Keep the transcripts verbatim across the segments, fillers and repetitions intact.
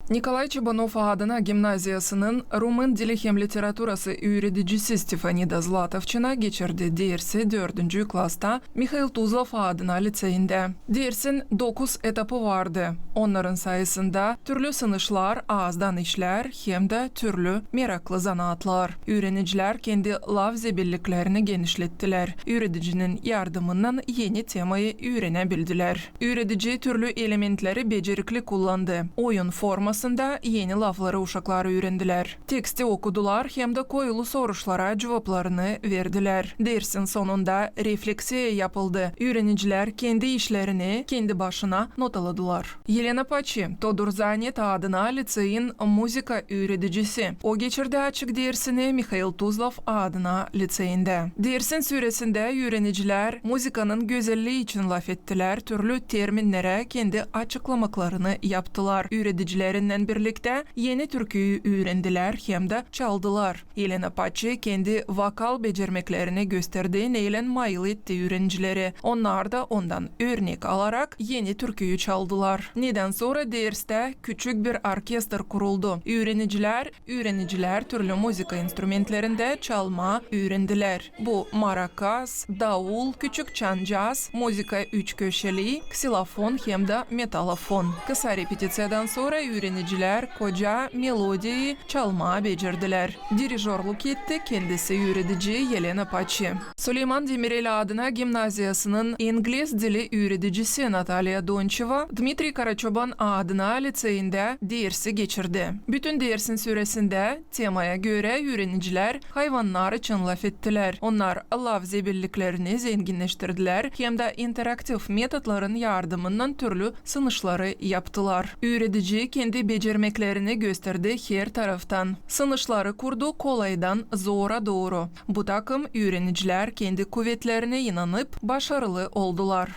Nikolay Çobanov adına gimnaziyasının rumın dili hem literaturası üüredicisi Stefanida Zlatovçina geçirdi dersi dördüncü klasta Mihail Tuzlov adına liţeyindä. Dersin dokuz etapı vardı. Onnarın sayısında türlü sınışlar, aazdan işlär hem dä türlü meraklı zanaatlar. Üürenicilär kendi laf zebilliklerini genişlettilär. Üüredicinin yardımınnan eni temayı üürenäbildilär. Üüredici türlü elementleri becerikli kullandı. Oyun formasında eni lafları uşaklar üürendilär. Teksti okudular hem dä koyulu soruşlara cuvaplarını verdilär. Dersin sonunda refleksiya yapıldı. Üürenicilär kendi işlerini kendi başına notaladılar. Elena Paçi, Todur Zanet adına liţeyin muzıka üüredicisi. O geçirdi açık dersini Mihail Tuzlov adına liţeyindä. Dersin süresindä üürenicilär muzıkanın gözellii için lafettilär, türlü terminnerä kendi açıklamaklarını yaptılar. Üüredicilerinnän birliktä eni türküyü üürendilär hem dä çaldılar. Elena Paçi kendi vokal becermeklerini gösterdi, neylän mayıl etti üürenicileri. Onnar da ondan örnek alarak eni türküyü çaldılar. Nedän sora derstä küçük bir orkestr kuruldu. Üürenicilär, üürenicilär türlü muzıka instrumentlerindä çalmaa üürendilär. Bu marakaz, daul, küçük çancaz, muzıka üç köşeli, ksilofon hem dä metalofon. Kısa repetiţiyadan sora üürenicilär koca melodiyayı çalmaa becerdilär. Dirijorluk etti kendisi üüredici Elena Paçi. Suleyman Demirel adına gimnaziyasının ingliz dili üüredicisi Natalya Donçeva Dmitriy Karaçoban adına liţeyindä dersi geçirdi. Bütün dersin süresindä temaya görä üürenicilär hayvannar için lafettilär. Onnar laf zebilliklerini zenginneştirdilär hem dä interaktiv metodların yardımınnan türlü sınışları yaptılar. Üüredici kendi becermeklerini gösterdi her taraftan. Sınışları kurdu kolaydan zora dooru. Bu takım üürenicilär kendi kuvetlerinä inanıp başarılı oldular.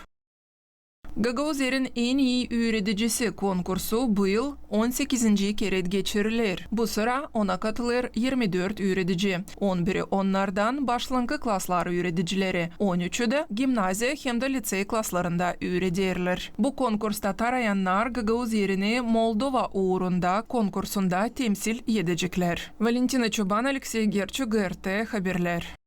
Gagauzerin en ii üüredicisi konkursu bu yıl on sekizinci kerä geçiriler. Bu sıra ona katılêr irmi dört üüredici. On biri onnardan başlankı klaslar üüredicileri, on üçü dä gimnaziya hem dä liţey klaslarında üürederlär. Bu konkursta tarayannar Gagauz Erini Moldova uurunda konkursunda temsil edeceklär. Valentina Çoban, Aleksey Gerçu, GRT Haberlär.